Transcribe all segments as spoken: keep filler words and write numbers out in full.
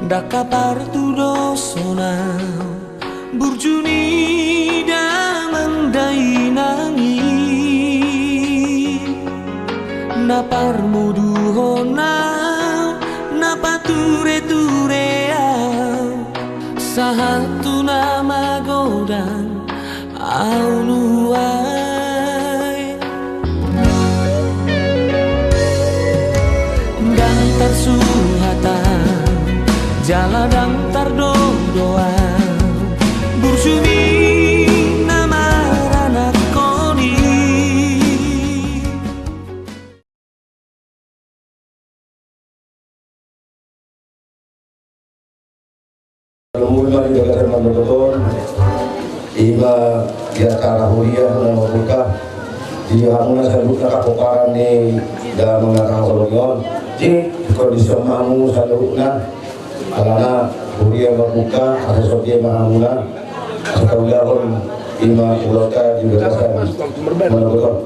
Ndang partudoson au burju ni damang dainang i, na parmoduhon au, na patureture au, sahat tu na magodang au nuaeng. Ndang tarsuhat au jala ndang tardodo au burju ni na maranakhon i. Molo ma di bagasan mandohot on, i ma di acara huria na mambuka di hamuna saluhutna, hapomparan ni damang na hinaholongi on. Di kondisi on ma hamu saluhutna, alana huria mambuka, asa songon dia ma hamuna, asa taulahon i ma ulaonta di bagasan mandohot on.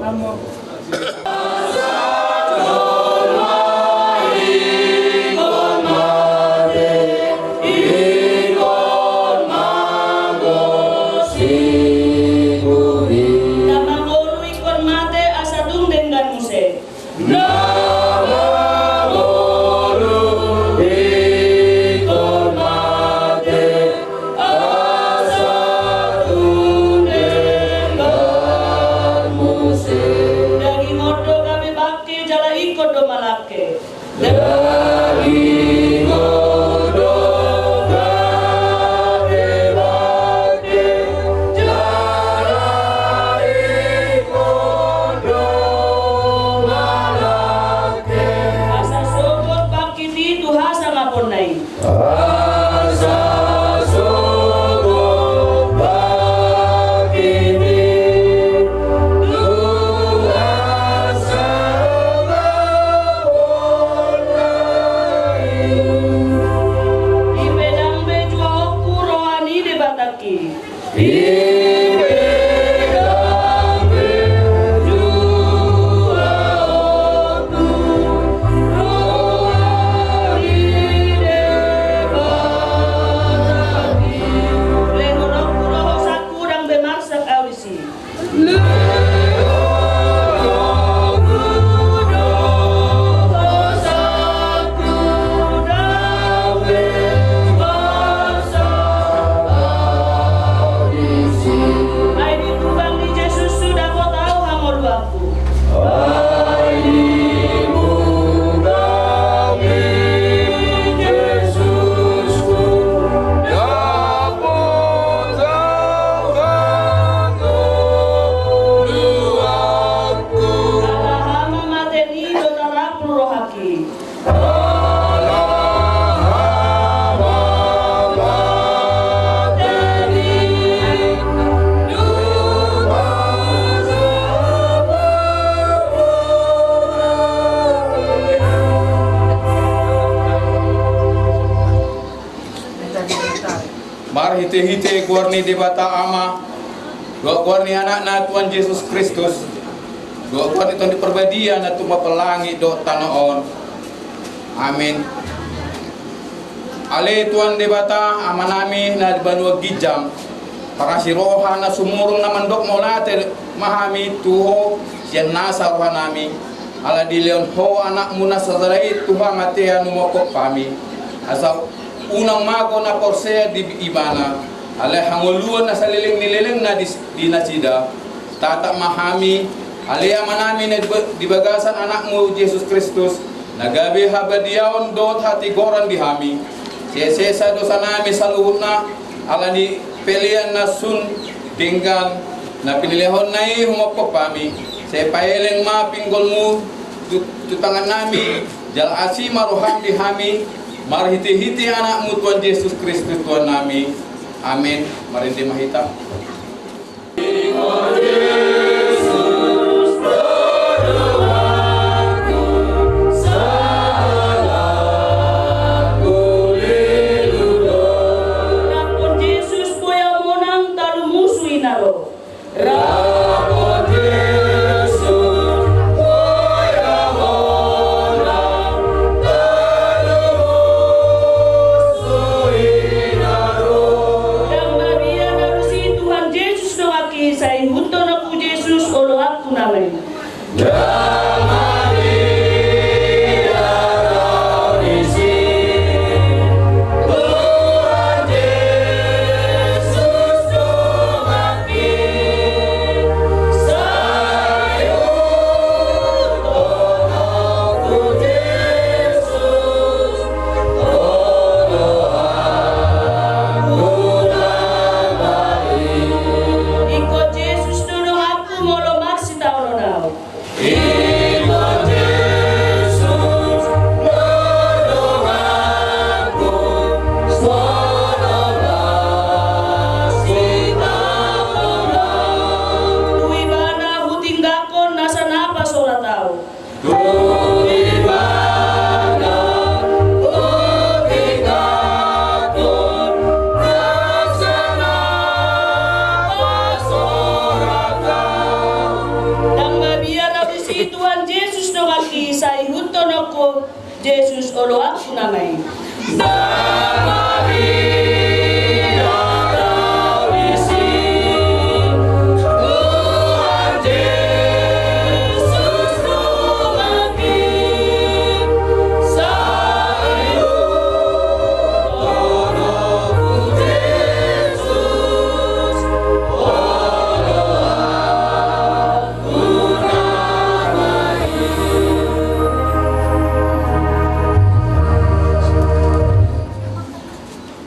Damang ngolu ingkon mate asa tung denggan muse. Damang ngolu ingkon mate asa tung denggan muse. Daging on do gabe bangke jala ingkon do malangke. Daging on do gabe bangke jala ingkon do malangke. Asa sogot bangkit i tu hasangaponna i. Asa sogot bangkit i tu hasangaponna i. Dipe ndang be juaonku roha ni Debatangki. Dipe ndang be juaonku roha ni Debatangki. Lehononku dohot sangku ndang be marsak au disi. Lehononku dohot sangku ndang be marsak au disi. Ai di lubang ni Jesus so dapot au hangoluanku. Ai di lubang ni Jesus so dapot au hangoluanku. Ala hama mate ni do tarapul rohangki. Marhitehite goar ni Debata Ama, dohot goar ni Anakna Tuhan Jesus Kristus, dohot goar ni Tondi Parbadia na tumompa langit dohot tano on. Amin. Ale Tuhan Debata, Amanami na di banua ginjang, parasi roha na sumurung na mandok mauliate ma hami tu Ho sian nasa rohanami, ala dilehon Ho Anakmu na sasada i tu hamatean humophop hami, asa unang mago na porsea di Ibana, alai hangoluan na saleleng ni lelengna di, di nasida. Tatap ma hami, ale Amanami na di ba-, di bagasan Anakmu Jesus Kristus, na gabe habadiaon dohot hatigoran di hami. Sesa dosanami saluhutna, ala ni pelean na sun denggan na pinilehonNa i humophop hami. Sai paeleng ma pinggolMu tu, tu tangannami, jala asi ma rohaM di hami, marhitehite Anakmu Tuhan Jesus Kristus Tuhannami. Amin. Marende ma hita. Rap dohot Jesus boi au monang, talu musu i na ro. Rap dohot Jesus boi au monang, talu musu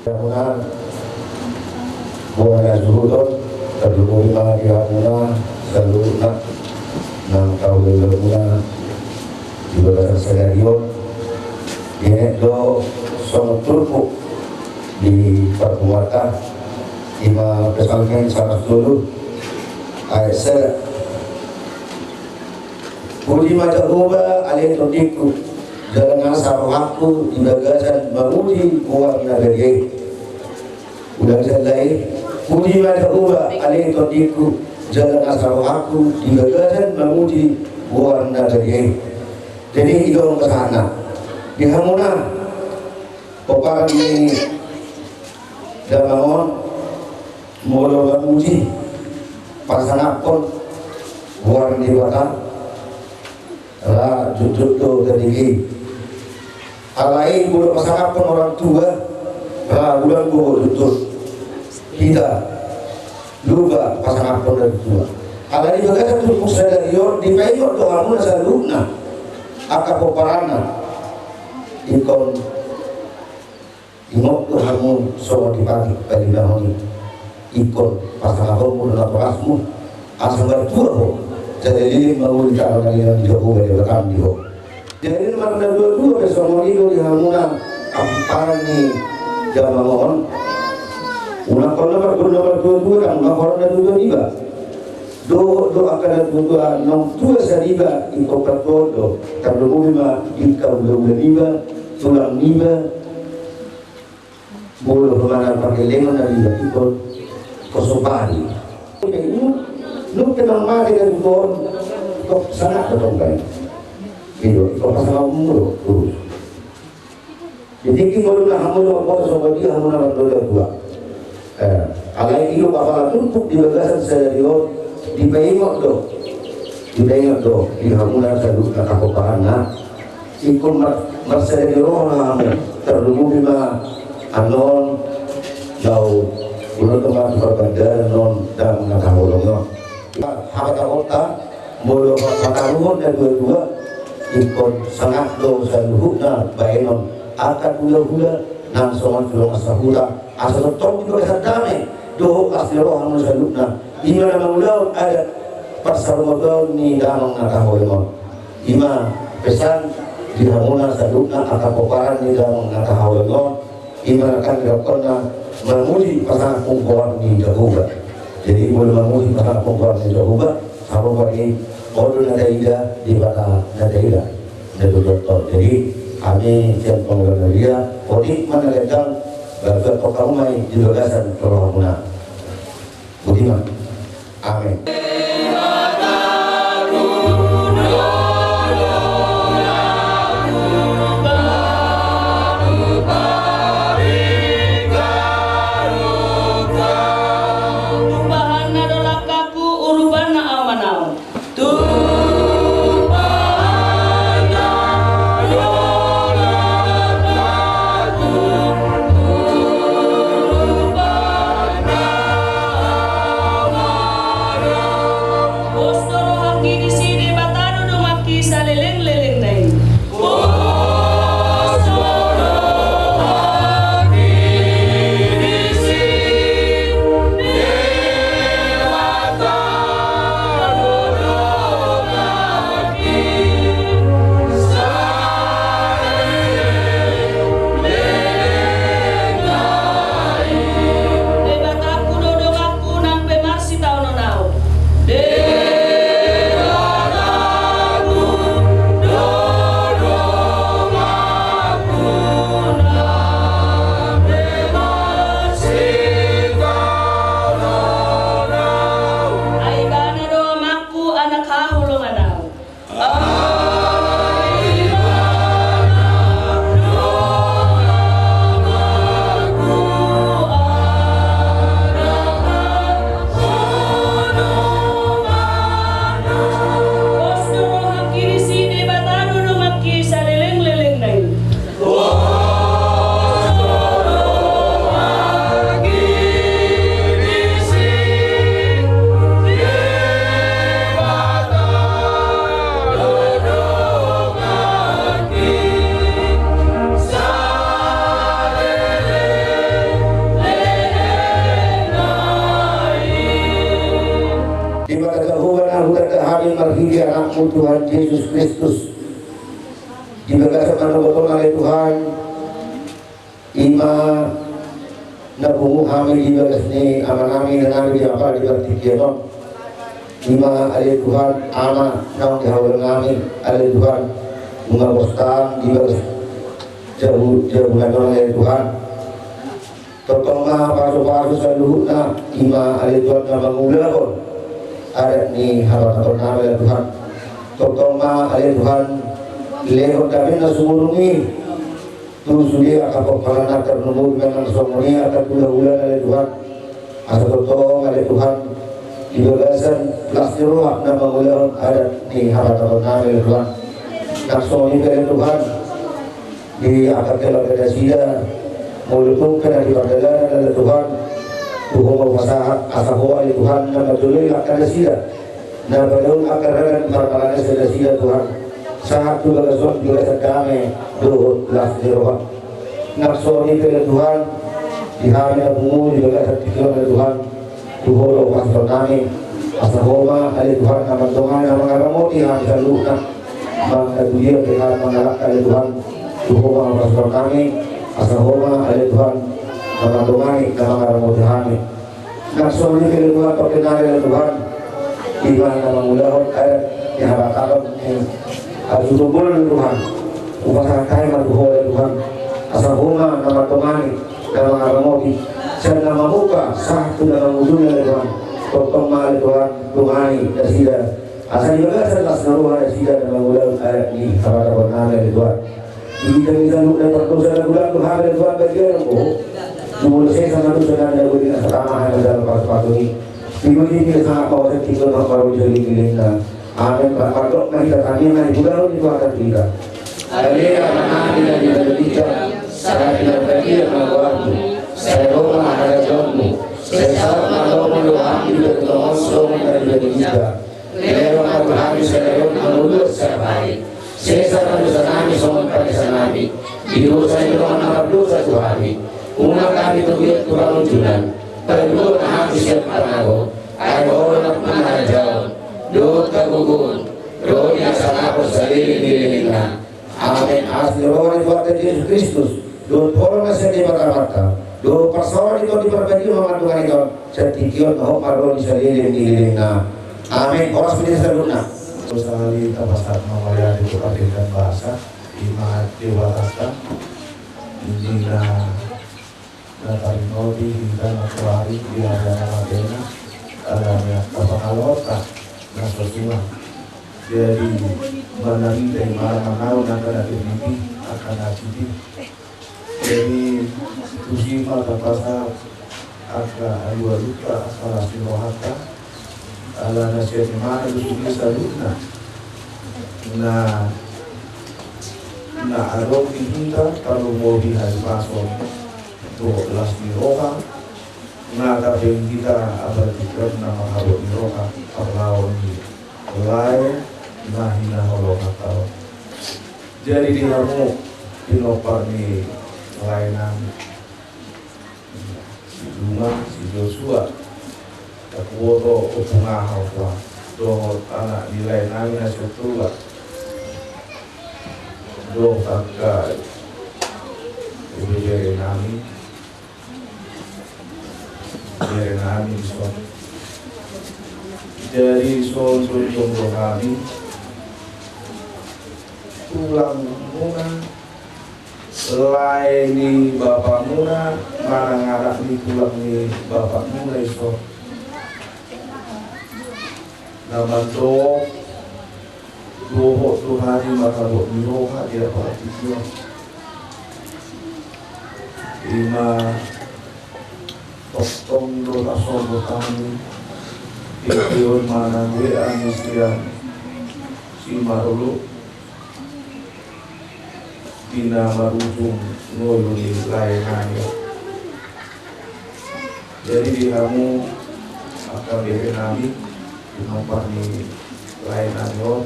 Hamuna, bona na suhut on, tarlumobi ma di hamuna saluhutna nang hulahula muna di bagasan sadari on. Dienet do songon turpuk di parpunguanta, ima Psalmen saratus tolu ayat sada. Pudi ma Jahowa ale tondingku, jala nasa rohangku di bagasan mamuji goarna badia i. Ulang sian lai. Pudi ma Jahowa ale tondingku, jala nasa rohangku di bagasan mamuji goarna badia i. Jadi i do pasahatna di hamuna pomparan ni damang on, molo mamuji, pasangaphon goar ni Debata, ra jotjot do tading i. Alai molo pasangaphon orang tua, ra ulang do jotjot hita, lupa pasangaphon orang tua. Alai di bagasan turpuk sadari on dipaingot do hamuna saluhutna angka pomparanna. Ingkon ingot do hamu songon dipatik palimahon i. Ingkon pasangapon do natorasmu asa martua ho, jala leleng ma ho di tano na nian ni Jahowa Debatam di ho. Jadi na marduadua pe songon i do di hamuna pomparan ni damang on. Unang holan na marduadua, unang holan na duadua niba. Dohot do angka na duadua, naung tua sariba ingkon patuaon do, tarlumobi ma di angka hulahula niba, tulang niba. Molo manang pargellengon na niba ingkon kosopari. Nunga pe naung mate na duadua on, ingkon sangap do tong baen. I do ingkon pasangapon do. Jadi ingkon molo na hamu do mangkoto songon dia hamu na marduadua. Alai i do apala turpuk di bagasan sadari on, dipaingot do, dipaingot do di hamuna saluhutna angka pomparanna. Ingkon mar-, marsada ni roha ma hamu, tarlumobi ma annon, laho ulang do ma tu parbandaran on damang na tahaholongi on. Hata-hata molo pataruhon na duadua, ingkon sangap do saluhutna baenon angka hulahula nang songon tu dongan sahuta, asa tongtong di bagasan dame dohot las ni roha muna saluhutna. Ima na mangulahon adat parsaurmatuaon ni damang na tahaholongi on. Ima pesan di hamuna saluhutna angka pomparan ni damang na tahaholongi on. Ima na kan didokkonna mamuji pasangaphon goar ni Jahowa. Jadi molo mamuji pasangaphon goar ni Jahowa, sarupa ni on do na taida, Debata na taida. Na tutu on. Jadi hami sian pangula na lia, otik ma na ganjang, bagas tongka umai di bagasan rohamuna. Boti ma. Amen. Tuhan Jesus Kristus, di bagasan panongotongna ale Tuhan, i ma na pungu hami di bagas ni amanami na nami di apa di partingkian on. I ma ale Tuhan, ama naung di hawal nami, ale Tuhan, nunga bostang di bagas jabu, jabu na nang ale Tuhan. Tongtong ma pasupasu saluhutna, i ma ale Tuhan na mangulahon adat ni habatahon nami ale Tuhan. Tongtong ma ale Tuhan, lehon damena sumurung i tu sude angka pomparan na tarlumobi ma nang songon i angka hulahula ale Tuhan. Asa tongtong ale Tuhan, di bagasan las ni roha na mangulahon adat ni habatahon nami ale Tuhan. Nang songon i pe ale Tuhan, di angka keluarga nasida, molo tung pe na di pardalanan ale Tuhan, tu Ho ma hupasahat asa Ho ale Tuhan na manjoloi angka nasida na padaun angka ragam parmahanasian nasida Tuhan, sahat tu bagas on di bagasan dame dohot las ni roha. Nang songon i pe ale Tuhan, di hami na pungu di bagasan tingki on ale Tuhan, tu Ho do pasahaton nami, asa Ho ma ale Tuhan na mandongani na mangaramoti hami saluhutna. Mangaramoti hami mangalangka ale Tuhan, tu Ho ma pasahaton nami, asa Ho ma ale Tuhan na mandongani na mangaramoti hami. Nang songon i pe ale Tuhan, tongkin nari ale Tuhan, i ma na mangulahon adat ni habatahon ni hasuhuton bolon ale Tuhan. Hupasahat hami ma tu Ho ale Tuhan, asa Ho ma na mandongani na mangaramoti, sian na mamungka sahat tu na mangujungi ale Tuhan. Tongtong ma ale Tuhan, dongani nasida, asa di bagasan las ni roha nasida na mangulahon adat ni habatahon nami ale Tuhan. Di hita saluhutna pardosa na godang do hami ale Tuhan, bagian do Ho. Jumolo sesa ma dosa nami na godang, asa tama hami dalam parpatuhi. Di godang i sangap ma Ho, asa tingki on ma ro di salelenglelengna. Amen. Mardok ma hita, tangiang na nipulahon ni Tuhanta tu hita. Ale Amanami na di banua ginjang, sai pinarbadia ma goarmu, sai ro ma harajaonmu, sai saut ma lomo ni roham di banua tonga on songon na di banua ginjang. Lehon ma tu hami sadari on hangoluan siapari. Sesa ma dosanami songon panesanami di dosa ni dongan na mardosa tu hami. Unang hami togihon tu pangunjunan. Palua ma hami sian pangago. Ai Ho do nampuna harajaon dohot hagogoon dohot hasangapon saleleng ni lelengna. Amen. Asi ni roha ni Tuhanta Jesus Kristus, dohot holong ni sian Debata Amanta, dohot parsaoran ni Tondi Parbadia ma mandongani hita on sian tingki on dohot ma ro di salelenglelengna. Amen. Horas ma di hita saluhutna. Sahali tapasahat ma mauliate tu pardenggan basa, i ma Debatanta, di na na taringot hita na tuari di ari na mate na, ala ni angka pangalohonta na so suman. Jadi, manang hita i ma manang angka na tingki, angka na tingki. Jadi, tusi ma tapasahat angka alualunta, angka las ni rohanta, ala na sian imana do sude saluhutna na, na adong di hita tarlumobi hahipason dohot las ni roha, na tape hita abar tingki on na marhabot ni roha parlao ni lae na hinaholonganta on. Jadi di hamu pinompar ni laenami, si Duma, si Joshua, takuboto ompung aha ompung aha, dohot anak ni laenami na si Oktober, dohot angka ibeberenami, berenami dison. Jadi songon songon do hami tulangmuna, lae ni bapakmuna, manang anak ni tulang ni bapakmuna dison. Na mandok dohot tu hami marhabot ni roha di apala tingki on. I ma tongtong do tarsombu hami, tingki on manang W A ni sian si Marulu, di na marujung ngolu ni laenami. Jadi di hamu angka berenami, di nomor ni laenami on,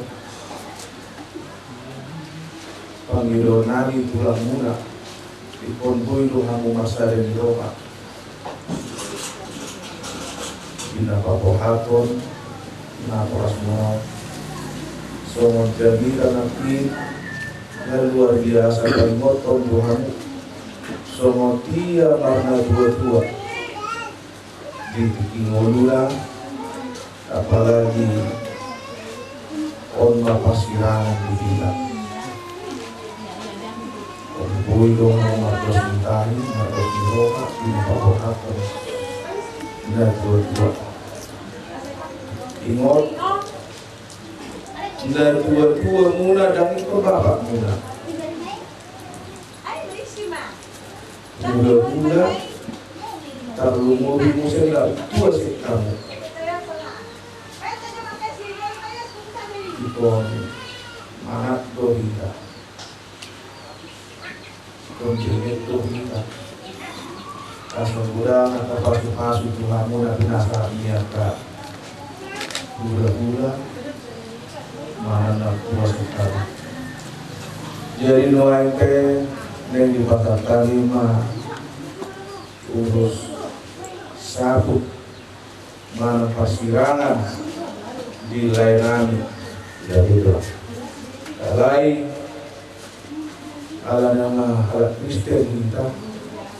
pangidoannami tulangmuna, ingkon boi do hamu marsada ni roha. Di na paborhathon naporasmuna on, Songon jamita nangkin na luar biasa paingothon tu hamu. Songon dia ma na tua-tua di tingki ngoluna, apalagi on ma parsirangan di hita. On boi do hamu mardos ni tahi, mardos ni roha, di na paborhathon na tua-tua. Ingot, na tua-tua muna ndang ingkon bapak muna. Mula-mula tarlumobi muse na tua sian hamu. Ingkon manat do hita. Ingkon jenget do hita. Asa godang angka pasu-pasu tu hamu na pinasahat ni angka hula-hula manang na tua sian hamu. Jadi nuaeng pe naeng dipasahat hami ma ulos saput manang parsirangan di lae nami. Jadi tu lae. Alai ala na halak Kristen hita,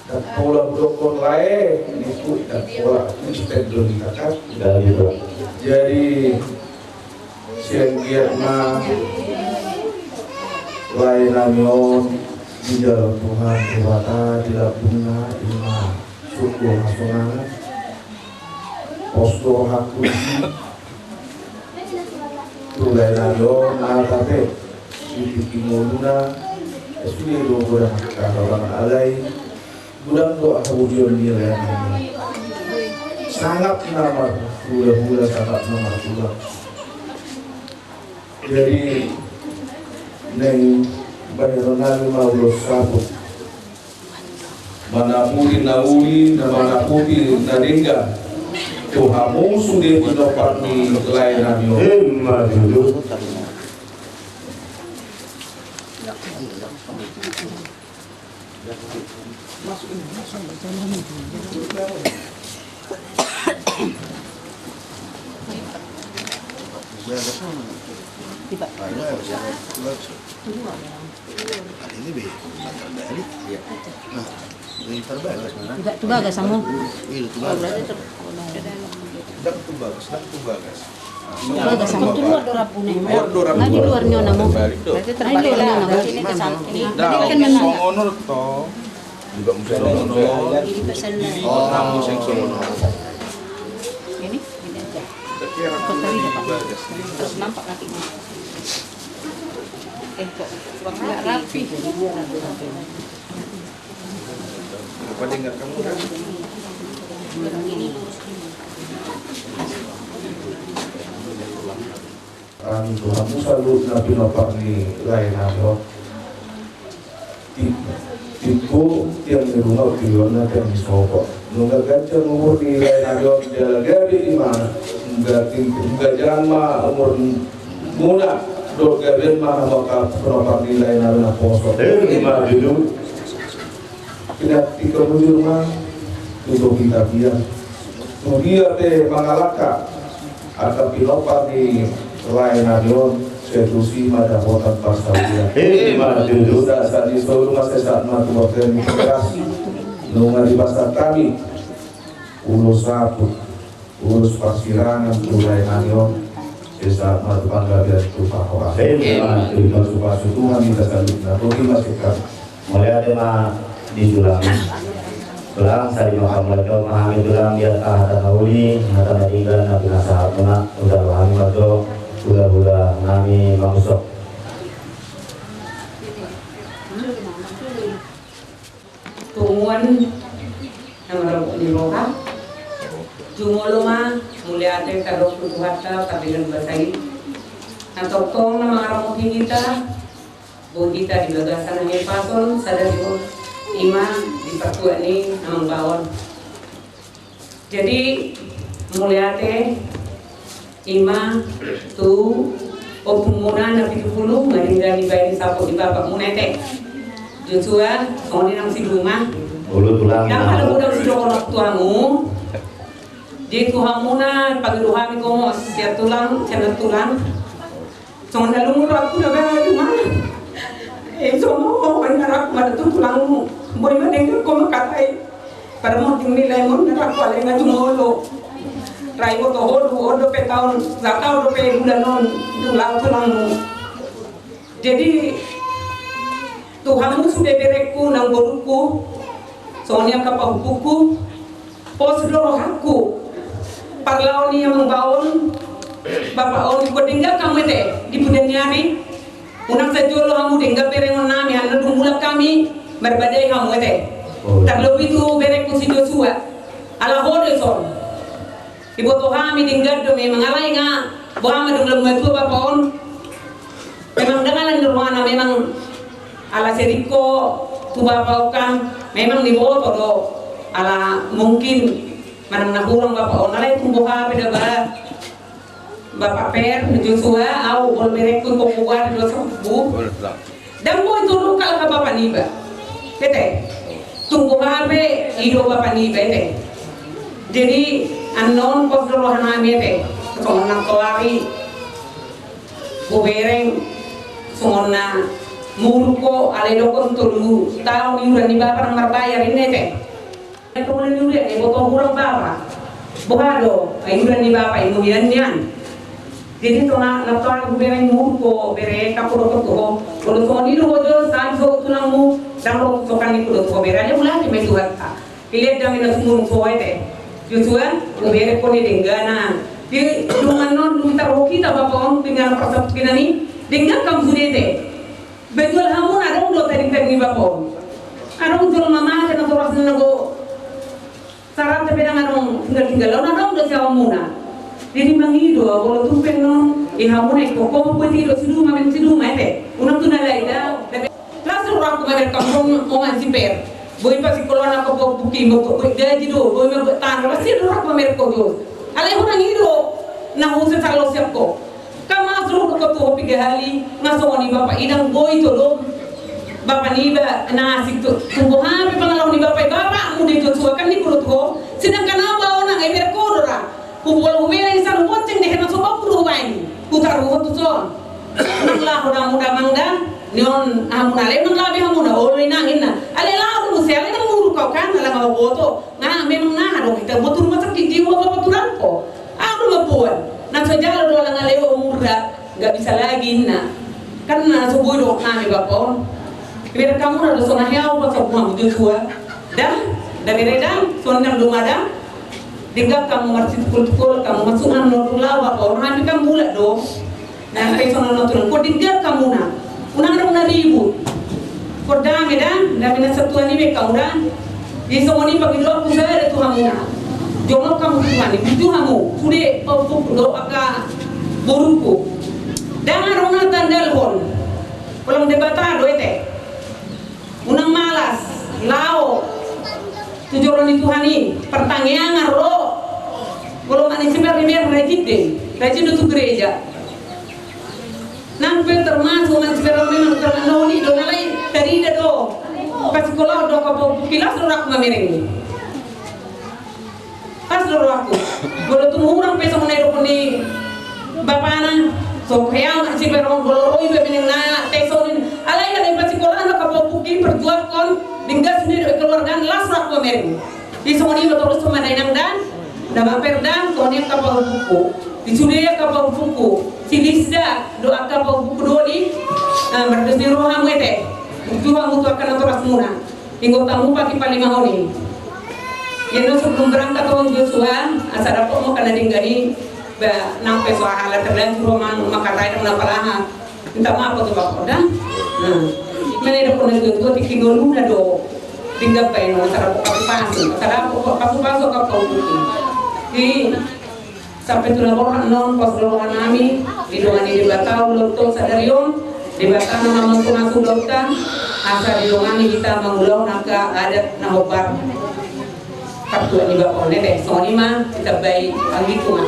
ndang pola hudokkon lae, ningku ndang pola Kristen do hita kan. Jadi tu. Jadi sian giat ma lae nami on dijalo Tuhan Debata di lambungna, i ma sungkun hasonangan. Pos do rohangku tu lae nami on, na tape di tingki ngoluna, sude do godang harorangan, alai godang do habujuon ni lae nami on. Sangap na marhula-hula, sangap na martulang. Jadi naeng bahenon nami ma ulos saput. Manaputi na uli, na manaputi na denggan. Tu hamu sude pinompar ni lae nami on. Ima tutu. Ini be, terbalik. Iya. Nah, ini terbalik. Enggak, tu bagas, Amo. Iya, tu bagas. Dak tu bagas, dak tu bagas. Bagas, Amo. Tu luar do rambu na. Luar do rambu. Nah, di luar ni on, Amo. Terbalik do. Nah, di luar ni on, Amo. Nah, songon on to. Juga musim songon on. Jadi pesan. Jadi, oh, musim songon on. Ini, ini aja. Terus nampak kakinya. Eh, kok nggak rapi? Kenapa dia nggak kamu? Hami tu hamu saluhutna pinompar ni lae nami on. Ti-, tingko tiang ni ruma, tingkona tiang ni sopo. Nunga ganjang umur ni lae nami on jala gabe i ma. Nunga ting-, nunga jang ma umurmuna dohot gabean ma hamu angka pinompar ni lae nami naposo. Eh, ima tutu. Pinantikhon mujur ma tu topi tapian. Tu dia pe mangalangka angka pinompar ni lae nami on, sai tusi ma dapotan parsaulian. Ima tutu. Sahat-sahat ni solu ma, sai sahat ma tu bontean ni tangkas. Nunga dipasahat hami ulos saput, ulos parsirangan tu lae nami on, sai sahat ma tu panggabean tu pahorasan. Ima tutu. Pasu-pasu Tuhan hita saluhutna. Botima singkat. Mauliate ma di tulang. Tulang, sari ma pambahen ma hami tulang di angka hata na uli, hata na denggan na pinasahatmuna, hujalo hami ma jo hula-hula nami mangusok. Punguan na marabot ni roha, jumolo ma mauliate tadok tu Tuhanta pardenggan basa i. Na tongtong na mangaramoti hita, boi hita di bagasan hahipason sadari on, ima di partua ni amangboru on. Jadi mauliate ima tu ompungmuna na pitu pulu, na denggan dibaen saput ni bapakmuna ate. Joshua, songon i nang si Duma. Olo tulang. Ndang adong na hudok sidok tu hamu. Jadi tu hamuna, pangido hami gomos sian tulang, sian tulang. Songon na lungun rohangku na bahat tu ma. Eh, songon na rohangku ma da tu tulangmu. Boi ma denggan ho mangkatai. Parmonding ni lae mon na rohangku alai na jumolo. Rai boto ho do, on dope taon, sataon dope bulan on, tu laho tulangmu. Jadi, tu hamu sude berengku nang borungku, songon i angka pahompuku, pos do rohangku. Parlao ni amang baon, bapa on, ingkon denggan hamu ate, di pudian ni ari. Unang sai jolo hamu denggan berengon nami, annon dung mulak hami, marbadai hamu ate. Tarlobi tu berengku si Joshua, ala ho do ison. Diboto hami denggan do memang, alai nga boha ma dung lam matua bapa on. Memang ndang ala ni rohana, memang ala sering ho tu bapa on kan, memang niboto do ala mungkin manang na hurang bapa on, alai tung boha pe da ba. Bapa Per, Joshua, au, molo berengku ingkon huboan do songon i. Ndang boi tolu angka bapa niba. Ate. Tung boha pe i do bapa niba ate. Jadi annon pos do roha nami ate. Songon na toari. Hubereng songon na muruk ho alai dokkon tolu taon iuran ni bapa ndang marbayar ninna ate. Kemudian juga, eh, boto hurang bapa. Boha do, eh, iuran ni bapa, eh, iuran nian. Jadi, tona, na tona hubereng muruk ho, bere, kaku do ho tu ho. Molo songon i do ho jo, sahali so tulangmu, ndang ro sokan ni kudo tu ho bere, ale mulak i ma i tu hata. Ilet dame na sumurung so ate. Joshua, hubereng ho ni dengganan. Di, dung annon, dung tarhot hita bapa on, dengganan perseptinan i, denggan hamu sude ate. Betul hamu na adong do tadi-tadi ni bapa on. Adong jolma mate na toras na go. Sarata pe ndang adong tinggal-tinggal on adong do siaon muna. Jadi mangido, molo tung pe non, i hamu na ingkon ho buat i do siduma, men siduma ate. Unang tu na lain da. Langsung rohangku mamereng hamu, oman si Per. Boi pasikola na ho buki, boi gaji do, boi ma tanah, pasti rohangku mamereng ho do. Alai ho mangido, na husesalo siap ho. Kan masuk do ho tu ho piga hali, nga songon i bapa i ndang boi tolu. Bapa niba na asing tu, tung boha pe pangalaho ni bapa i, bapakmu do i Joshua kan ni kudo tu ho. Sedangkan au baonan, eh, berengku do ra. Huboan hubereng i, sai hubonceng do hena so bapakku do hubaen. Hutaruhon tu son. Nang laho da hamu da amang da. Nion hamu na, ale nang laho be hamu na, olo inang inna. Ale laho do muse, ale nang muruk au kan, ala nga huboto. Nga memang na adong hita, boto rumah sakit jiwa bapa tulang ho. Au do mamboan. Na so jalo do ala nga leo umurna, nggak bisa lagi inna. Kan na so boi do nami bapa on. Ibereng hamu na do songon hea au bapa on, hamu Joshua. Dang, da bere dang, sonang do ma dang. Denggan hamu marsitungkol-tungkol, hamu masuk annon tu laho bapa on, hami kan mulak do. Na pe songon na tulang, ho denggan hamu na. Unang adong na ribut. Ho dame da, dame na satuan i be hamu da. Di songon i pangidoanku sada tu hamu na. Jonok hamu tu Tuhan i, buju hamu. Sude pahompuku dohot angka borungku. Ndang adong na tandalhon. Holong Debata do ate. Unang malas, laho tu jolo ni Tuhan i, partangiangan ro. Molo manang si Perni be rajin do i, rajin do tu gereja. Nang pe termasuk manang si Perni memang termasuk i do na lain, tarida do. Pasikola do ho, ho pilas do rohangku mamereng i. Pas do rohangku. Molo tung hurang pe songon na didok ni bapana, so hea ma si Perni, molo ro iba be ninna tes on. Alai na dipasikola na ho, ho buki, perjuangkon, denggan sude do keluarga, las rohangku mamereng. Di songon i ma torus ma da inang da, da amang Per da, songon i angka pahompuku. Di sude angka pahompuku, si Lisda, dohot angka pahompuku doli, na mardos ni rohamu ate. Buju hamu tu angka natorasmuna. Ingkon hamu pakipalimahon i. Jadi sebelum berangkat on Joshua, asa dapot ma angka na denggan i, ba nang pe so aha ala terlanjur ma mangkatai, dang na pala aha. Minta maaf tu bapa da. Nah, mana dapot na Joshua, tingki ngoluna do. Denggan baen on, asa dapot pasu-pasu, asa dapot pasu-pasu angka pahompuku. Di Sampe tu na borhat non, pos do roha nami, didongani Debata ulaonta sadari on, Debata na mamosu-masu ulaonta, asa didongani hita mangulahon angka adat na hombar. Partua ni bapa on ate, songon i ma, ditambai anggiku ma.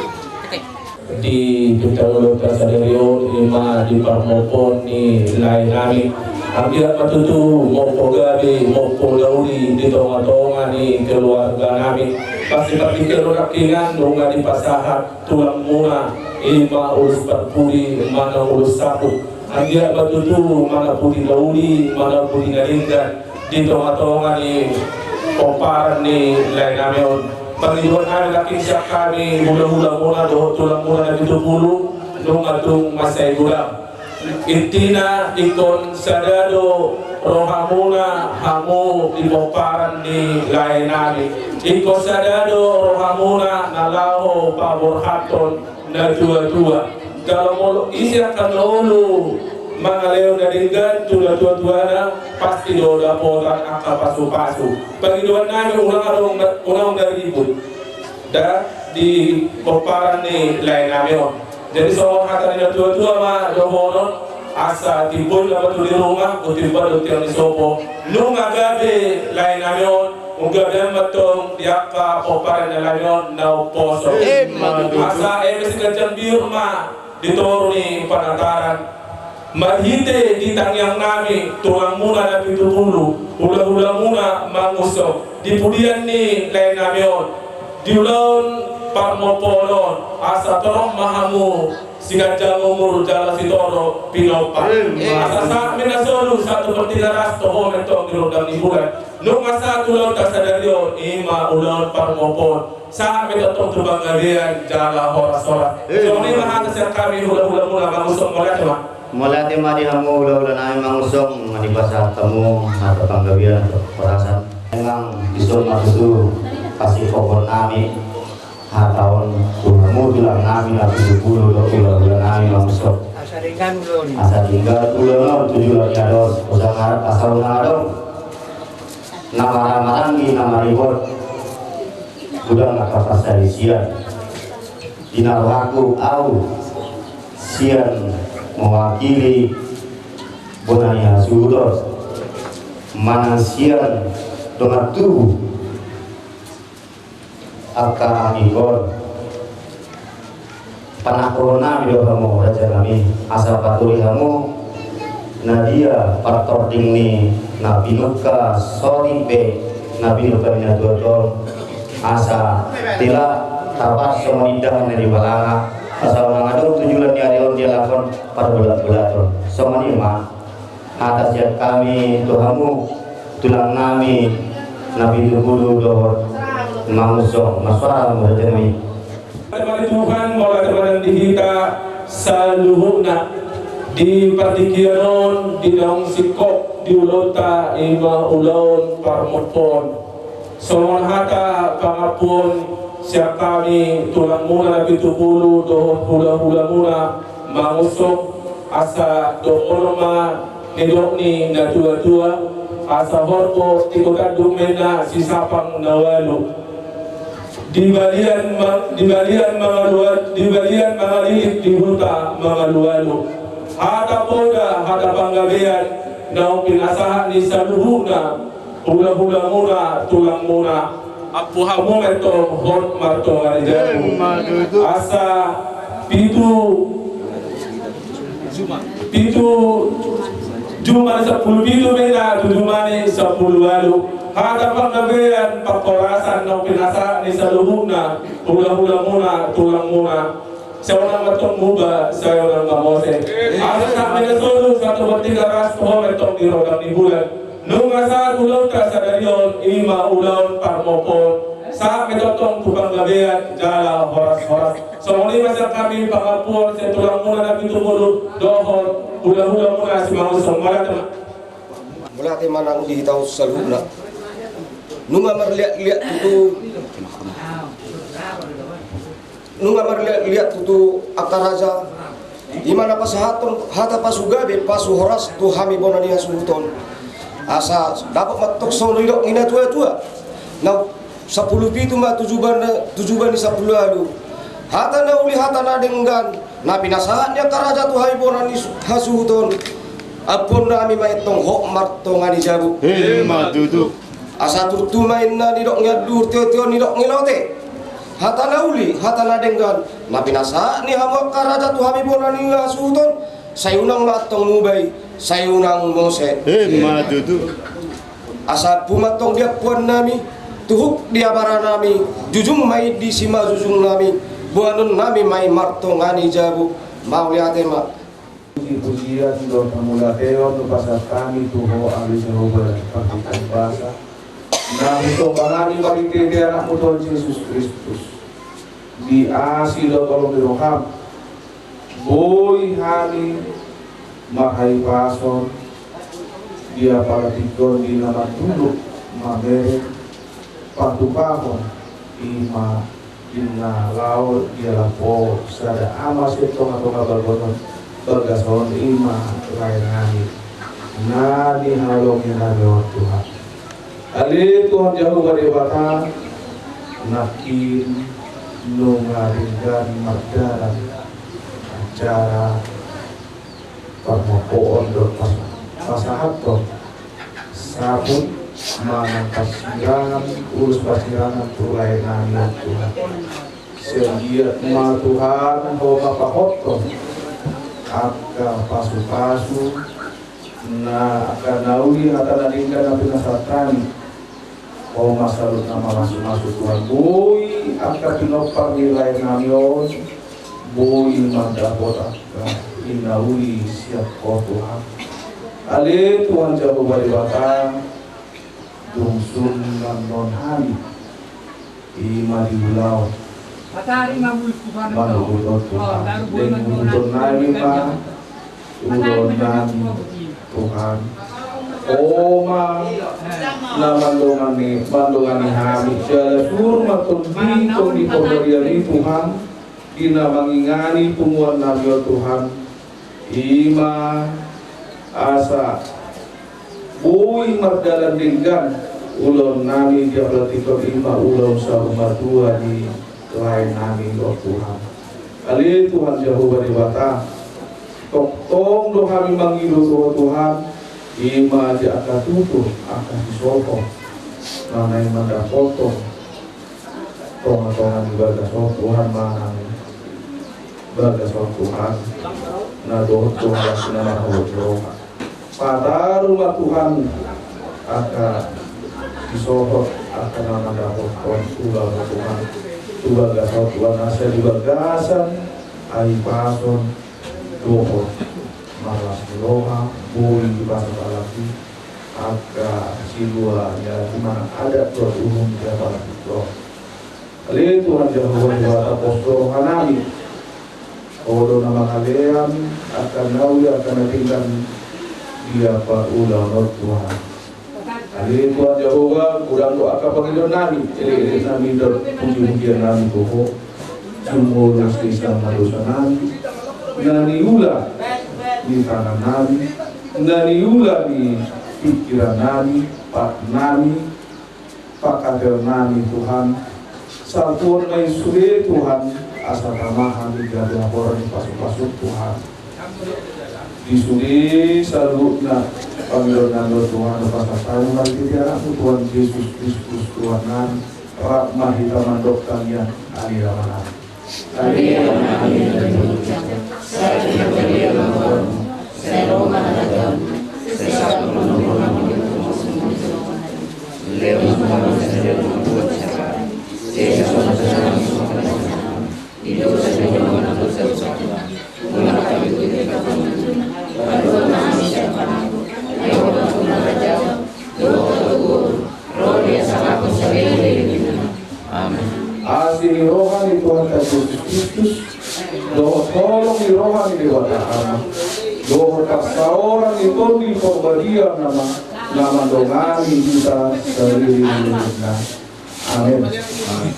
Di pinta ulaonta sadari on, i ma di parmopon ni lae nami. Anggiat ma tutu, mompo gabe, mompo dauri, di tonga-tonga ni keluarga nami. Pasti partingkian do nangkiningan, nunga dipasahat tulangmuna Ima ulos parpudi manang ulos saput. Anggiat ma tutu manang pudi na uli manang pudi na denggan di tonga-tonga ni pomparan ni lae nami on. Pangidoan nami nangkin sian hami hula-hula muna dohot tulang muna na pitu pulu, nunga tung mansai godang. Intina ingkon sada do rohamuna hamu di pomparan ni lae nami. Ingkon sada do rohamuna na laho paborhathon na tua-tua. Jala molo ise angka na olo mangalehon na denggan tu na tua-tuana, pasti do dapotan angka pasu-pasu. Pangidoan nami unang adong, unang adong na ribut da di pomparan ni lae nami on. Jadi songon hata ni na tua-tua ma dohonon, asa timbul na batu di ruma, timbul do tiang ni sopo. Nunga gabe lae nami on, nunga gabe ma tong di angka pomparan ni lae nami on na umposo. Ima tutu. Asa eme siganjang biur ma di toru ni panataran. Marhite di tangiang nami tulang muna na pitu pulu, hula-hula muna Mangunsong, di pudian ni lae nami on, di ulaon parmompoon on, asa torop ma hamu siganjang umur jala sitoro pinompar. Ima. Asa sahat ma na solu sahat tu partingkian ras, toho ma tong di rondang ni bulan. Nunga sahat ulaonta sadari on, ima ulaon parmompoon. Sahat ma tong tu panggabean jala horas-horas. Ima. Songon i ma hata sian hami hula-hula muna Mangunsong, mauliate ma. Mauliate ma di hamu hula-hula nami Mangunsong, nunga dipasahat hamu hata panggabean, hata parhorasan. Memang dison ma tutu hasikophon nami hata on tu hamu tulang nami na pitu pulu dohot hula-hula nami Mangunsong. Asa denggan ulaon i. Asa denggan ulaon on tu joloan ni ari on, asa unang adong na marhaha maranggi na maribot. Godang angka parsalisian. Di na rohangku au sian mewakili bona ni hasuhuton manang sian dongan tubu angka anggi on. Panangkohon nami do hamu raja nami, asa paturi hamu na dia partording ni na pinungka, sori pe na pinungka ni na tua-tua on, asa tela tapas songon indahan na di balanga, asa unang adong tu joloan ni ari on dialapon parbulat-bulaton. Songon i ma hata sian hami tu hamu tulang nami na pitu pulu dohot Mangunsong, marsuara ma hamu raja nami. Mari Tuhan, mauliate ma di hita saluhutna. Di partingkian on, di naung singkop di ulaonta, ima ulaon parmompoon. Songon hata pangampuon sian hami tulang muna na pitu pulu dohot hula-hula muna Mangunsong, asa dohonon ma nidok ni na tua-tua, asa horbo tingko tanduk ma inna sisapang na ualu. Di balian ma-, di balian mangalual-, di balian mangalilik, di huta mangalualu. Hata poda, hata panggabean naung pinasahat ni saluhutna hula-hula muna, tulang muna. Ampu hamu ma tong hot martonga ni jabu. Ima tutu. Asa pitu, pitu, juma ni sampulu pitu ma inna tu juma ni sampulu ualu. Hata panggabean, parhorasan naung pinasahat ni saluhutna hula-hula muna, tulang muna. Sai unang ma tong muba, sai unang ma mose. Asa sahat ma na solu sahat tu partingkian ras, toho ma tong di rondang ni bulan. Nunga sahat ulaonta sadari on, ima ulaon parmompoon. Sahat ma tong tu panggabean jala horas-horas. Songon i ma sian hami pangampuon sian tulang muna na pitu pulu dohot hula-hula muna si Mangunsong. Mauliate ma. Mauliate ma nang di hita on saluhutna. Nunga marliat-liat tutu. Nunga marliat-liat tutu angka raja, ima na pasahathon hata pasugabe pasuhoras tu hami bona ni hasuhuton. Asa dapot ma tong songon nidok ni na tua-tua, na sampulu pitu ma tu juma ni, tu juma ni sampulu ualu. Hata na uli, hata na denggan na pinasahat ni angka raja tu hami bona ni su-, hasuhuton. Ampuon nami ma i tong hot martonga ni jabu. Ima tutu. Asa turtu ma inna nidok ni anduhur, tio-tio nidok ni lote. Hata na uli, hata na denggan na pinasahat ni hamu angka raja tu hami bona ni hasuhuton, sai unang ma tong muba i, sai unang mose. Ima tutu. Asa ampu ma tong di ampuan nami, tuhuk di abara nami, jujung ma i di simanjujung nami. Boanonnami ma i martonga ni jabu. Mauliate ma. Puji-pujian dohot hamuliateon hupasahat hami tu Ho ale Jahowa Partingkian basa. Na husomba hami marhite-hite Anakmu Tuhan Jesus Kristus. Di asi dohot holong ni roham, boi hami marhahipason di apala tingki on di na manduduk mamereng patupahon i ma di na laho dialap Ho sada Ama sian tonga-tonga bagas on, bagas on i ma lae nami na nihaholongi nami on Tuhan. Ale Tuhan Jahowa Debata, nangkin nunga denggan mardalan acara parmompoon dohot pas-, pasahathon saput manang parsirangan, ulos parsirangan tu lae nami on Tuhan. Sian dia ma Tuhan Ho ma pahothon angka pasu-pasu na angka na uli, hata na denggan na pinasahat hami. Ho ma saluhutna mamasu-masu Tuhan, boi angka pinompar ni lae nami on boi mandapot angka i na uli sian Ho Tuhan. Ale Tuhan Jahowa Debata, dung sun annon hami i ma di ulaon manogot Ho Tuhan, denggan huhut nami ma ulaon nami Tuhan. Ho ma na mandongani, mandongani hami, jala suru ma Tondim, Tondim Parbadia i Tuhan, di na mangingani punguan nami on Tuhan. I ma asa boi mardalan denggan ulaon nami di apala tingki on, i ma ulaon saur matua ni lae nami on Tuhan. Ale Tuhan Jahowa Debata, tongtong do hami mangido tu Ho Tuhan, i ma di angka tutur, angka sisohot na naeng mandapothon tonga-tonga ni bagas on Tuhan, manang bagas on Tuhan, na dohot tu halak na marholong ni roha. Pataru ma Tuhan angka sisohot, angka na mandapothon tu bagas on Tuhan, tu bagas on Tuhan, asa di bagasan hahipason dohot marlas ni roha boi dipasahat halak i angka silua ni halak i manang adat dohot uhum ni halak i. Ale Tuhan Jahowa Debata, pos do roha nami. Ho do na mangalean angka na uli, angka na denggan di apala ulaon on Tuhan. Ale Tuhan Jahowa, godang do angka pangidoan nami, elek-elek nami dohot puji-pujian nami tu Ho. Jumolo sesa ma dosa nami, na niula ni tangan nami, na niula ni pingkiran nami, pat nami, pangkataion nami Tuhan. Salpuhon ma i sude Tuhan, asa tama hami gabe haporan ni pasu-pasu Tuhan. Di sude saluhutna pangidoan nami on Tuhan, hupasahat hami marhite Anakmu Tuhan Jesus Kristus Tuhan nami. Rap ma hita mandok tangiang. Amin. Amin. Asi ni roha ni Tuhanta Jesus Kristus, dohot holong ni roha ni Debata Ama, dohot parsaoran ni Tondi Parbadia na ma-, na mandongani hita saleleng ni lelengna. Amin. Amin.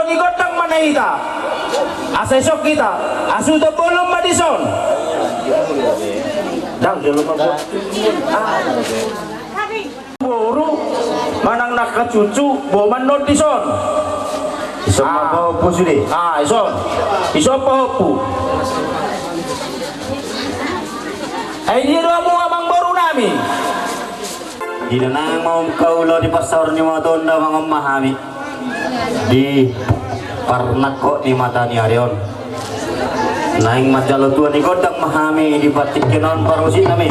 Di gondang ma na hita. Asa isok hita. Asuton bolon ma dison. Dang jolo ma buat. Boru manang na angka cucu boman non dison. Ison ma pahompu sude. Ah, ison. Ison pahompu. Ai dia do hamu amang boru nami. Di na naeng ma umka ula di pansaor ni matuaon damang on ma hami. Di parnangkok ni mata ni ari on. Naeng manjalo tua ni gondang ma hami di partingkian on parmusik nami.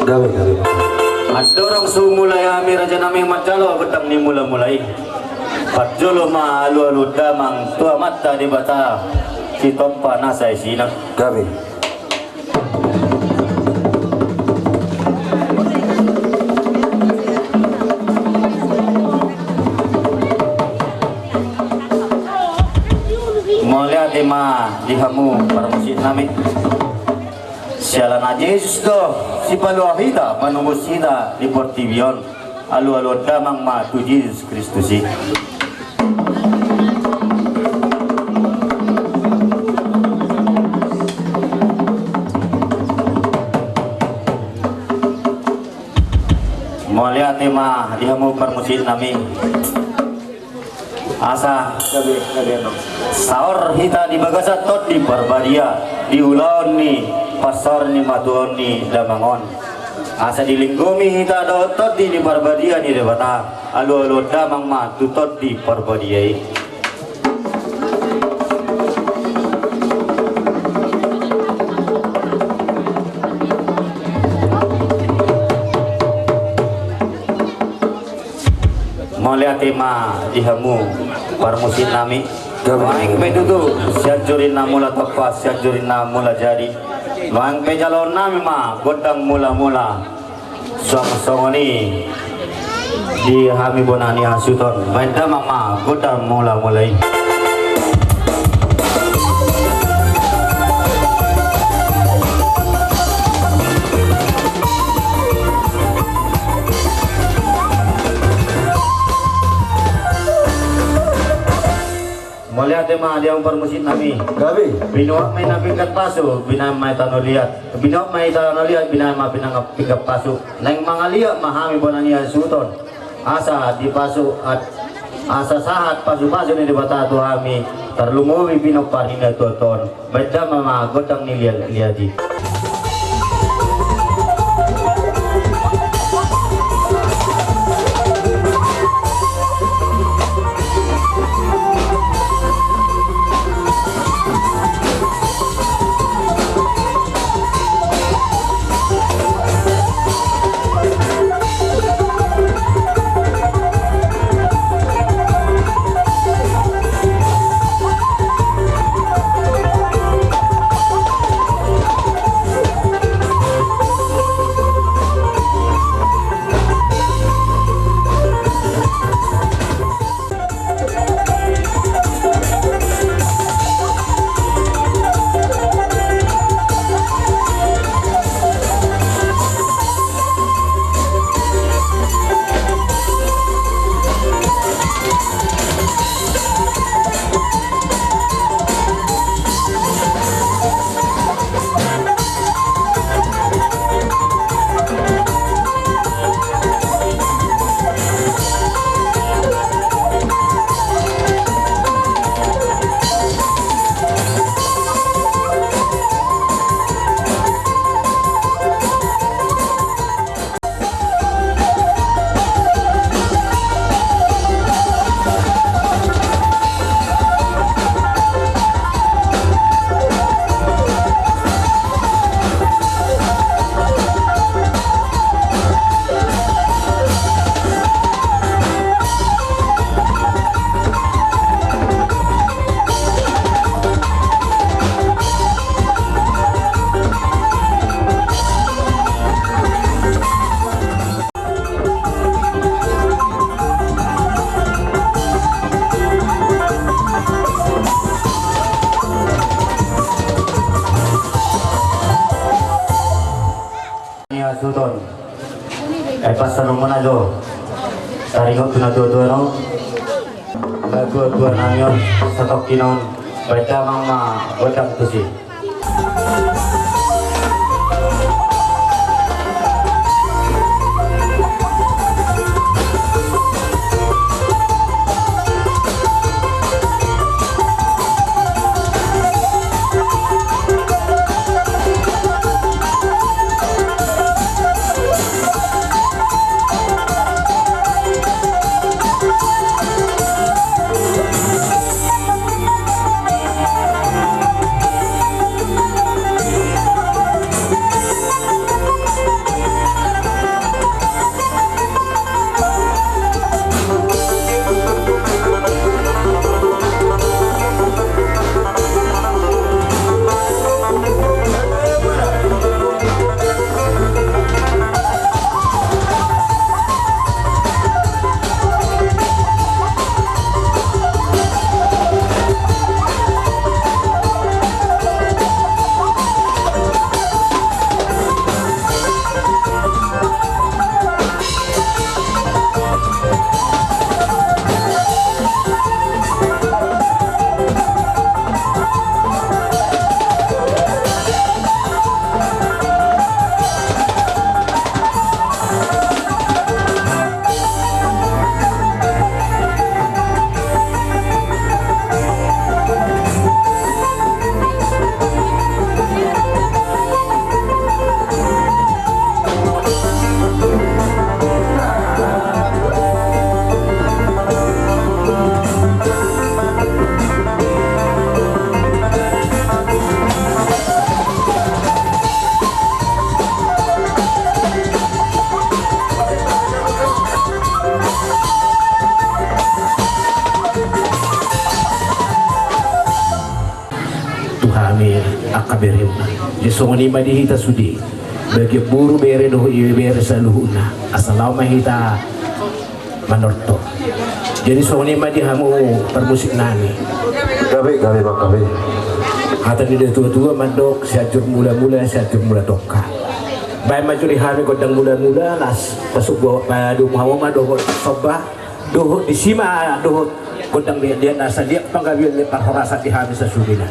Gabe, gabe. Andorang so mulai hami raja nami manjalo gondang ni mula-mula i. Parjolo ma alu-alu damang tu Amanta Debata sitompa nasa isina. Gabe. Mauliate ma di hamu parmusik nami. Siala na Jesus do sipalua hita, manobus hita di portibi on. Alu-alu damang ma tu Jesus Kristus i. Mauliate ma di hamu parmusik nami. Asa saor hita di bagasan Tondi Parbadia di ulaon ni pansaor ni matuaon ni damang on. Asa dilinggomi hita dohot Tondi ni Parbadia ni Debata. Alu-alu damang ma tu Tondi Parbadia i. Mauliate ma di hamu parmusik nami. Nuaeng pe tutu Sianjur i na mula tompa, Sianjur i na mula jadi. Nuaeng pe jaloon nami ma gondang mula-mula. Suang songon i di hami bona ni hasuhuton. Baen damang ma gondang mula-mula i. Mauliate ma di hamu parmusik nami. Gabe. Binuat ma i na pinggan pasu, binaen ma i tano liat. Binuat ma i tano liat, binaen ma pinggan pasu. Naeng mangaliat ma hami bona ni hasuhuton. Asa dipasu, asa sahat pasu-pasu ni Debata tu hami, tarlumobi pinompar ni natuatuaon. Baen damang ma gondang ni liat-liat i. Ni hasuhuton. Ai pasahat ma jo. Taringot tu natuatua on. Tua-tua nami on, satongkin on, baen damang ma gondang tusi. Tu hami angka beremuna. Jadi songon i ma di hita sude. Bagian boru, bere dohot ibebere saluhutna. Asa laho ma hita manortor. Jadi songon i ma di hamu parmusik nami. Gabe, gabe, Bang, gabe. Hata ni natua-tua mandok, Sianjur Mula-mula, Sianjur Mula Tongka. Baen ma jo di hami gondang mula-mula, las, pasuk buat, padomu hamu ma dohot somba, dohot disi ma, dohot gondang liat-liat, na asa liat panggabean, liat parhorasan di hami sasudena.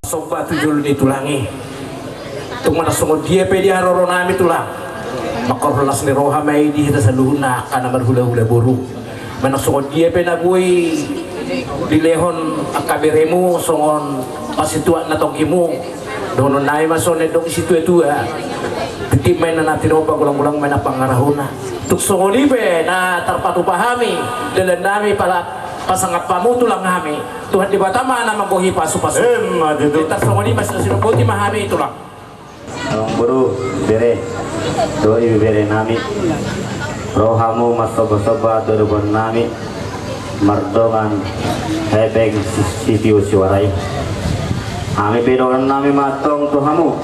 Somba tu jolo ni tulang i. Tung manang songon dia pe di haroro nami tulang, mangkorhon las ni roha ma i di hita saluhutna angka na marhula-hula boru. Manang songon dia pe na boi dilehon angka beremu songon pasituak na tongkimu, dohonon nami ma songon na nidok ni situa-tua: Tintin ma inna na tinopa, golang-golang ma inna pangarahutna. Tung songon i pe na tarpatupa hami, dalan nami pala pasangap hamu tulang hami. Tuhan Debata ma na manggohi pasu-pasu. Emma tutu. Tar songon i ma, sian on boti ma hami tulang. Amang boru, bere, dohot ibebere nami, ro hamu marsomba-somba tu adopan nami mardongan hepeng si-, sitio suara i. Hami pe dohonon nami ma antong tu hamu,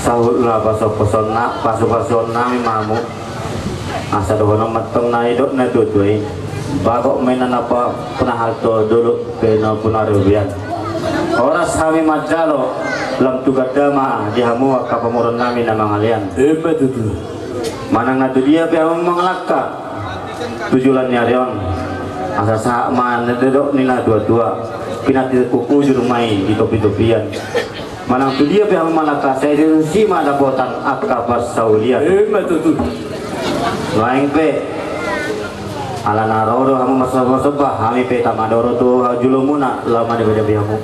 sahat ma pasu-pasuon na-, pasu-pasuon nami ma hamu. Asa dohonon ma antong na nidok ni natuatua i, bagot ma inna na pa-, pinahalto, dolok pe na pinarugian. Horas hami manjalo, lam tu gandama di hamu angka pamoruon nami na mangalean. Ima tutu. Manang na tu dia pe hamu mangalangka tu joloan ni ari on, asa sahat ma na nidok ni natuatua, pinantikhon hujur ma i di topitopian. Manang tu dia pe hamu mangalangka, sai disi ma dapotan angka parsaulian. Ima tutu. Nuaeng pe, ala na ro do hamu marsomba-somba, hami pe tama do ro tu jolomuna, laho mandambe-dambe hamu.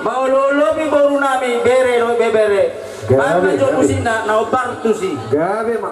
Maololomi boru nami, bere dohot ibebere. Gabe, gabe. Baen ma jo musikna, na hombar tusi. Gabe ma.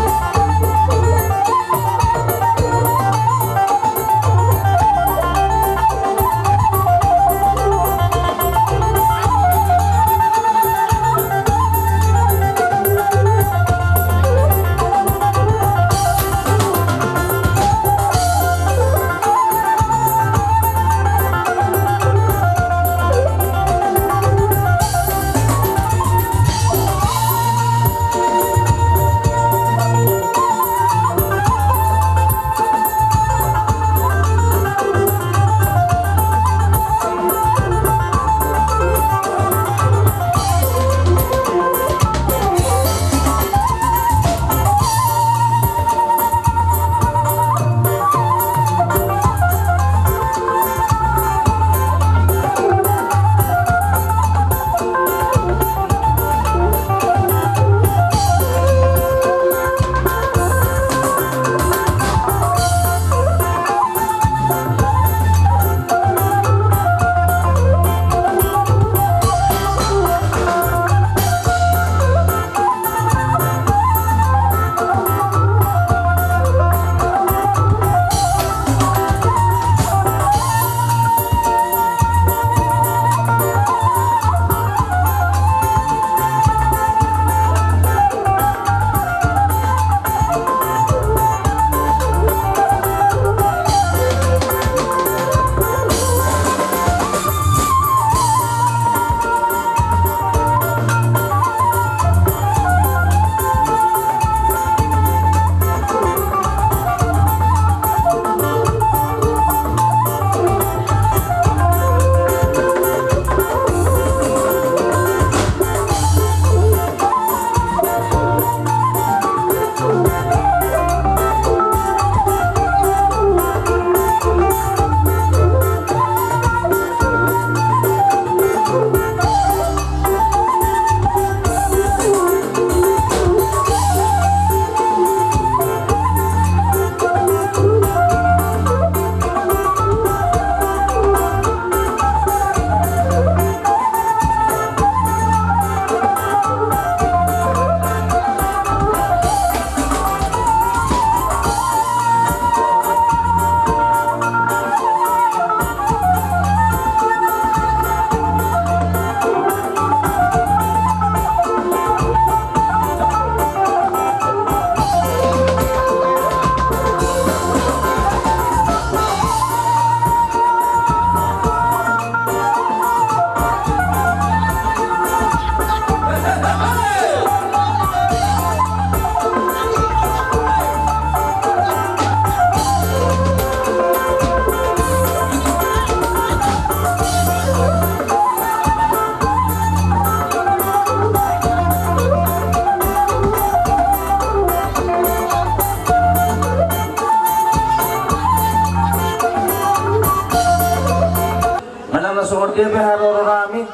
Dia pe haroro nami,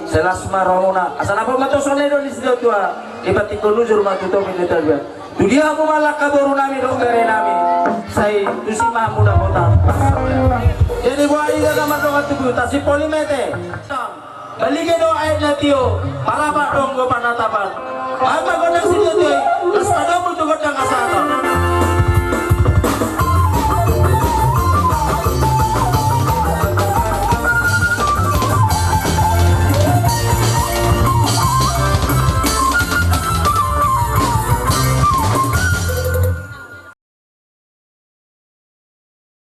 selas ma rohona. Asa na poma toso na i do ni sida tua, dipatikon ujur ma tu topi ni tabiat. Tu dia hamu ma langka boru nami dohot bere nami, sai tusi ma hamu dapotan. Jadi boha ida na mardongan tubu, tasi poli mete. Balige do aek na tio, parapat do anggo panatapan. Ama gondang si